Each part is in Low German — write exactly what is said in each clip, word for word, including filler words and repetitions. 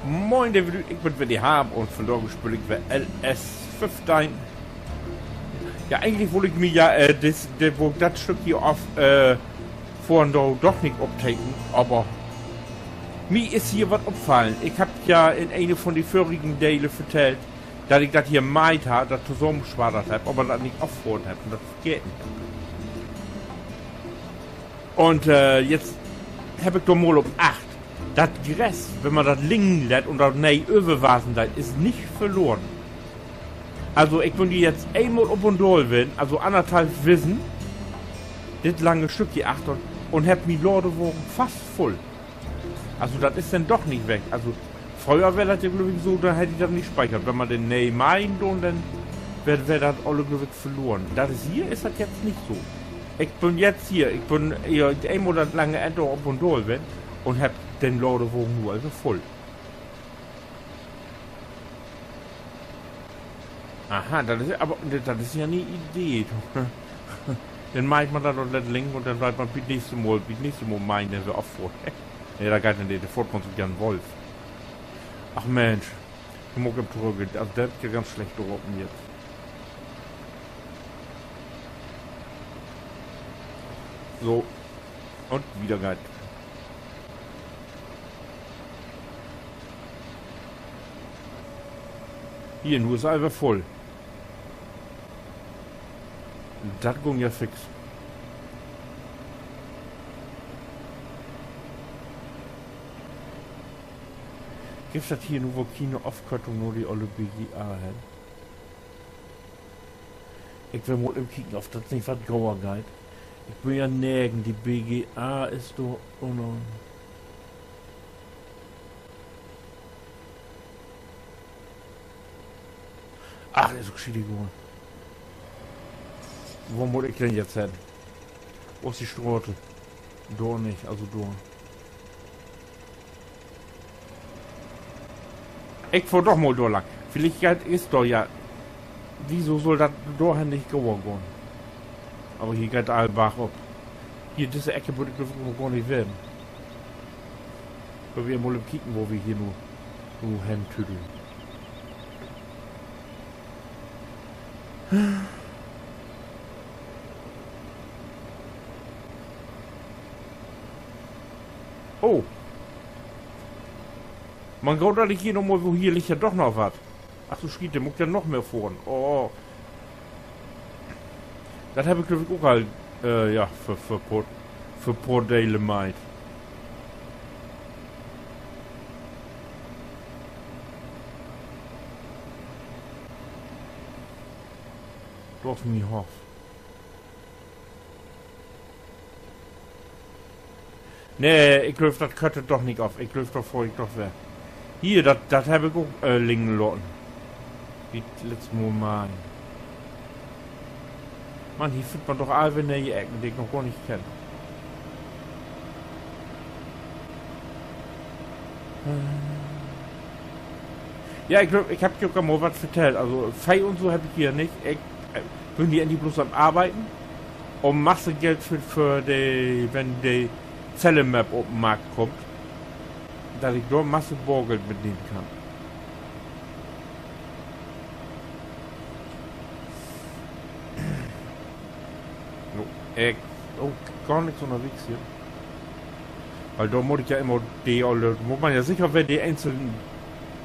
Moin, leve Lüüd, ik bün weer de Harm un vundaag speel ik weer L S föffteihn. Ja, egentlich wull ik mi ja, äh, dis, de, wo ik dat Stück hier of, äh, fohren do, doch nich opteken, aver mi is hier wat opfallen. Ik hebb ja in een von de vörigen Delen vertellt, dat ik dat hier meiht harr, dat tosamenschwadert hebb, aver dat nich affohrt hebb un dat vergeten hebb. Un, äh, jetzt hebb ik dor mal op acht. Dat Gras, wenn man dat liggen lett un dat nee överwassen deit, is nich verloren. Also, ik bün hier jetzt eenmal op un daal ween, also annerthalf Wissen, dit lange Stück hier achter, un hebb mien Ladewagen fast vull. Also, dat is denn doch nich weg. Also, fröher weer dat ja, glööv ik, so, denn hett de dat nich speichert. Wenn man den nee meien dun, denn weer, weer dat alle, glööv ik, verloren. Dat is hier, is dat jetzt nich so. Ik bün jetzt hier, ik bün hier eenmal dat lange Enn op un daal ween un hebb den Ladewagen nu also vull. Aha, dat is aver, dat is ja 'ne Idee. Denn meiht man dat doch nett liggen un denn weiht man bi't nächste Mal, bi't nächste Mal meien, denn weer affohrt. Nee, dat geiht nich, de fohrt man so as en Wolf. Ach Mensch, nu mutt ik em torüch, also dat is ja ganz slecht dorop nu. So. Un wieder geiht. Hier, nu is he weer vull. Dat gung ja fix. Gifft dat hier nu woll kene Afkörtung na de olle B G A hen? Ik will mal even kieken, of dat nich wat gauer geiht. Ik bün ja negen, de B G A is dor unner. Ach, is ok schietegal. Wo mutt ik denn jetzt hen? Wo is de Straat? Dor nich, also dor. Ik fohr doch mal dor lang. Villicht is dor ja. Wieso sull dat dorhen nich gauer gahn? Aver hier geiht all bargop. Hier, disse Eck bün ik, glööv ik, noch gor nich ween. Wüllt wi mal even kieken, wo wi hier nu, nu hentüdeln. Oh. Man goot, dat ik hier noch mal, wo, hier liggt ja doch noch wat. Ach du Schiet, denn mutt ik ja noch mehr fohren. Oh. Dat heff ik, glööv ik, ok al, äh, ja, för, för poor, för poor Dele meiht. Dor is mien Hoff. Nee, ik glööv, dat köört doch nich of. Ik glööv, dor fohr ik doch weer. Hier, dat, dat heff ik ok, äh, liggen laten. Bi't letzte Mal. Man, hier finnt man doch all weer ne'e Ecken, de ik noch gor nich kenn. Ja, ik glööv, ik heff di ok al mal wat vertellt. Also, Veeh un so heff ik hier nich. Ik, äh, bün hier egentlich bloots an Arbeiden. Un Masse Geld för, för de, wenn de Celle-Map op den Markt kummt, dat ik dor Masse Boorgeld mitnehmen kann. So, ik, ok gor nix ünnerwegs hier. Wiel dor mutt ik ja immer de olle, mutt man ja sicher weer de enzelnen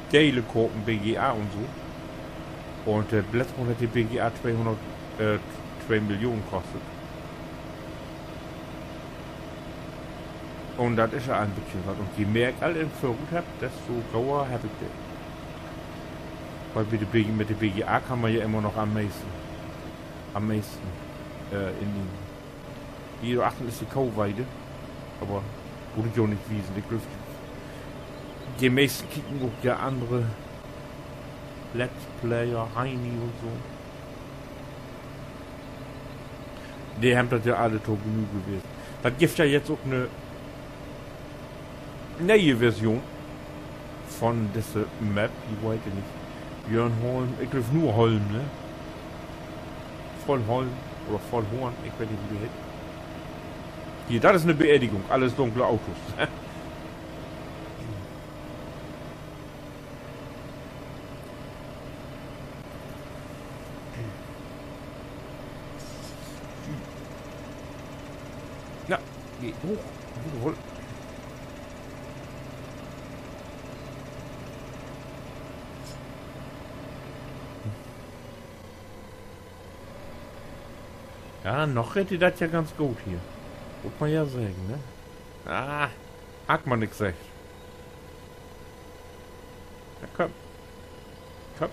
Dele kopen, B G A un so. Un, äh, letzt Mal hett de B G A tweehunnert, äh, twee Millionen kostet. Un dat is ja en beten wat. Un je mehr ik al in Vörrut hebb, desto gauer hebb ik de. Wiel bi de B G, mit de B G A kann man ja immer noch an'n meesten, an'n meesten, äh, in de, hier achtern is de Kohweide. Aver mutt ik jo nich wiesen. Ik glööv, de meesten kieken ok ja annere Let's Player, Heini un so. De hebbt dat ja alle to Genüge wiest. Dat gifft ja jetzt ok 'ne ne'e Version von disse Map, de weet ik nich. Björn Holm, ik glööv nur Holm, ne? Vollholm oder Vollhorn, ik weet nich, wo de heet. Hier, dat is 'ne Beerdigung, alles dunkle Autos. Na, geh hooch. Jawoll. Ja, noch rett he dat ja ganz goot hier. Mutt man ja seggen, ne? Ah, harr man nix seggt. Na, kumm. Kumm.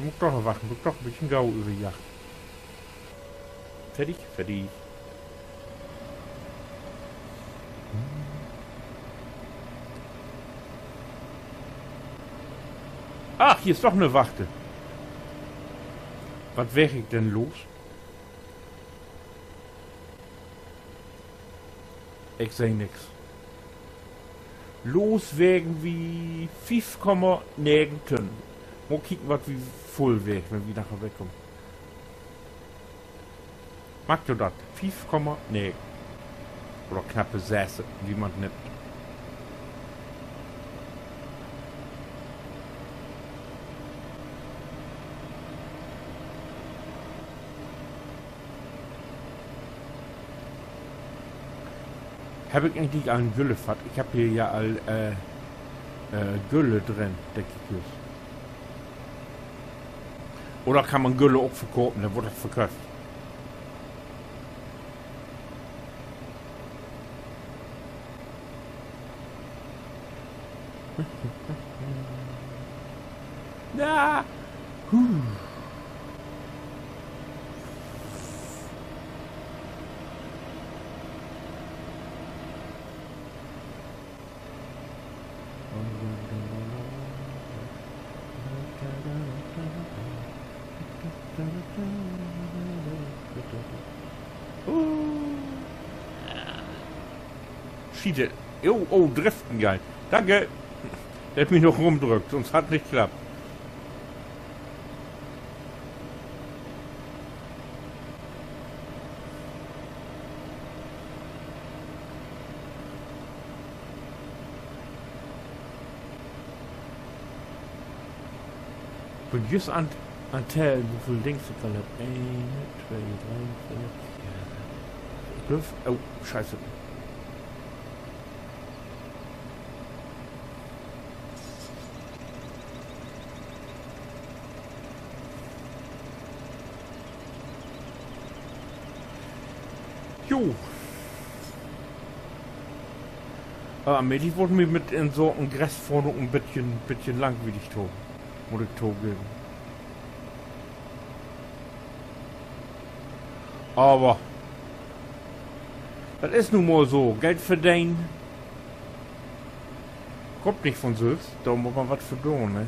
Mutt doch noch wachten, mutt doch en beten gau överjaagt. Fertig, fertig. Ach, hier is doch 'ne Wachte. Wat weer ik denn los? Ik seh nix. Los weren wi fief Komma negen Tonnen. Mal kieken, wat wi vull weren, wenn wi naher wegkaamt. Maakt jo dat. Fief Komma negen. Oder knappe söss, wie man 't nimmt. Heff ik egentlich al en Gülle fatt? Ik heff hier ja al, äh, äh, Gülle drin, denk ik jüst. Oder kann man Gülle ok verkopen, denn word dat verköfft. Na. Huh. Schiet. Oh, oh, driften geil. Danke. De hett mi noch rumdrückt, sonst harr 't nich klappt. Bün jüst an, an tellen, wo veel Dings ik al heff. Een, twee, dree, veer, veer. Ik glööv, oh, Scheiße. Jo. Aver allmählich word mi mit in so en Gras fohren ok en beten, beten langwielig, to, mutt ik togeven. Aver dat is nu mal so. Geld verdenen kummt nich von sülvst. Dor mutt man wat för doon, ne?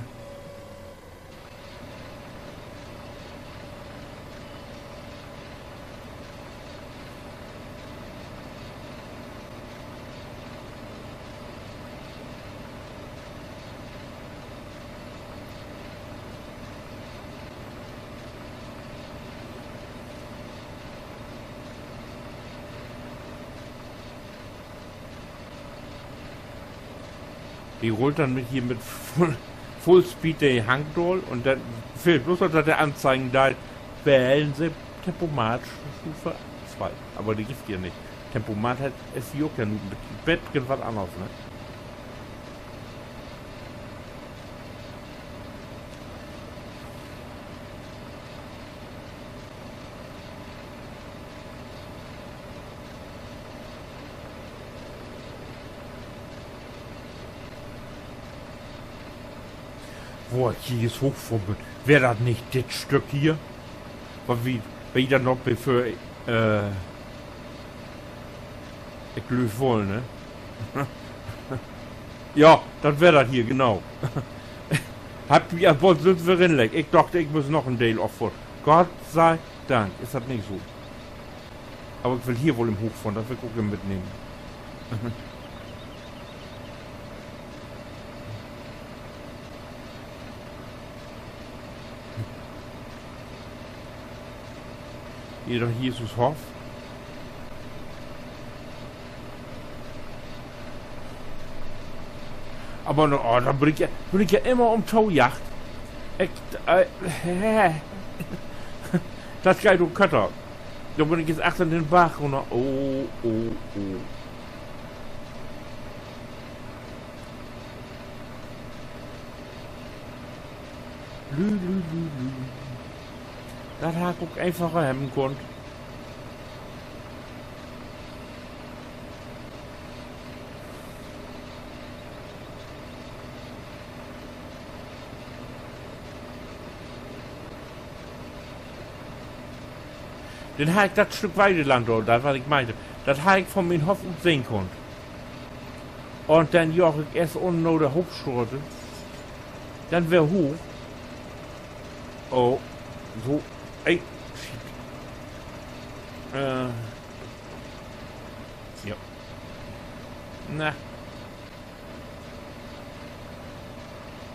De rullt denn mit, hier mit Full, Full Speed de Hang daal un denn fehlt blots noch, dat de anzeigen deit, wählen Se Tempomat Stufe twee. Aver de gifft 't ja nich. Tempomat hett, is hier ok ja nu en beten, beten wat anners, ne? Wo ik hier jüst hoochfohren bün. Weer dat nich dit Stück hier? Wat wi, wi denn noch bevör, äh, ik glööv woll, ne? Ja, dat weer dat hier, genau. Hebbt wi, ja, wo sünd wi rinleggt? Ik dacht, ik müss noch en Deel offohren. Gott sei Dank is dat nich so. Aver ik will hier woll even hoochfohren, dat will ik ok even mitnehmen. Hier doch Jesus Hoff. Aver nu, oh, dor bün ik ja, bün ik ja immer ümto jaagt. Ik, äh, dat geiht ok kaputt. Dor bün ik nu achter den Barg runner. Oh, oh, oh. Lü, lü, lü, lü. Dat harr ik ok eenfacher hebben kunnt. Denn harr ik dat Stück Weideland dor, dat, wat ik meinte, dat harr ik von mien Hoff ut sehn kunnt. Un denn jaag ik eerst ünnen na de Hauptstraat, denn weer hooch. Oh, so, ey, shit. Äh, ja. Na.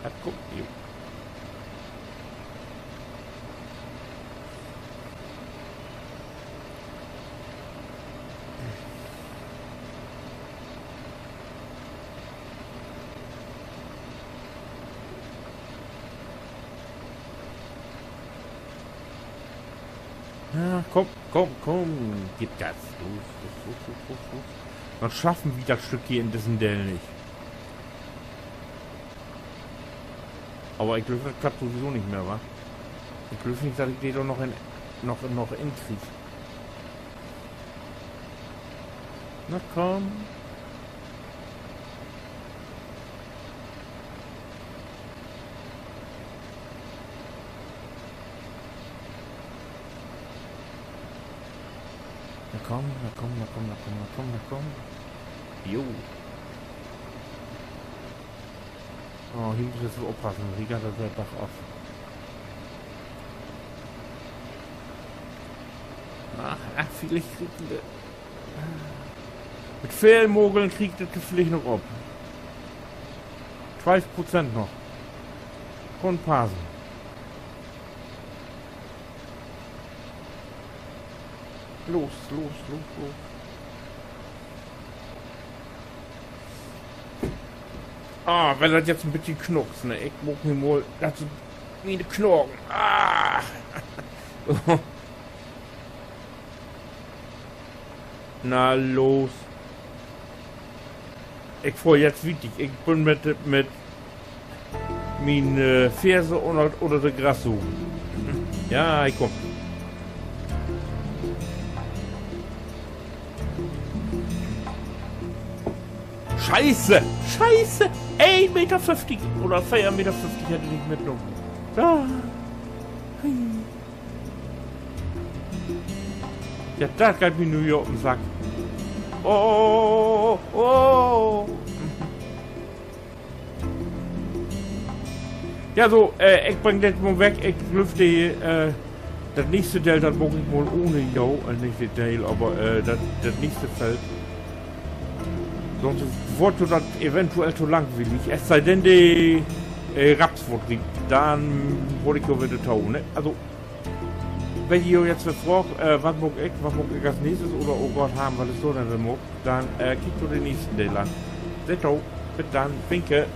Dat kummt, jo. Ja, kumm, kumm, kumm. Giev Gas. Los, los, los, los, los, los. Denn schaffen wi dat Stück hier in dissen Deel nich. Aver ik glööv, dat klappt sowieso nich mehr, wa? Ik glööv nich, dat ik de dor noch in, noch, noch inkrieg. Na kumm. Na kumm, na kumm, na kumm, na kumm, na kumm, na kumm. Jo. Oh, hier mutt ik oppassen, hier geiht dat weer bargop. Ach, ach, villicht krieg ik de, mit veel Mogeln krieg ik dat villicht noch op. Twölf Prozent noch. Kunn passen. Los, los, los, los. Ah, wenn dat jetzt en beten knuckst, ne? Ik maak mi mal, dat sünd miene Knaken. Ah! Na los. Ik fohr jetzt wiet. Ik bün mit, mit mien, äh, Ferse ünner, ünner de Grassoog. Ja, ik kumm. Scheiße! Scheiße! Een Meter föfftig oder veer Meter föfftig harr ik nich mitnahmen. Ah. Ja, dat geiht mi nu hier op den Sack. Oh, oh. Ja, so, äh, ik bring dat mal weg. Ik glööv, de, äh, dat nächste Deel, dat maak ik mal ahn jo, äh, nich dat Deel, aver, äh, dat, dat nächste Feld. Sünst word dat eventuell to langwielig. Es sei denn, de, äh, Raps word riep, denn word ik jo wedder to, ne? Also, wenn ji jo jetzt weer fraagt, äh, wat maak ik, wat maak ik as nächstes oder, oh Gott, Harm, wat is dor denn weer maakt, denn, äh, kiekt jo den nächsten Deel an. Seht jo, bit denn, winke.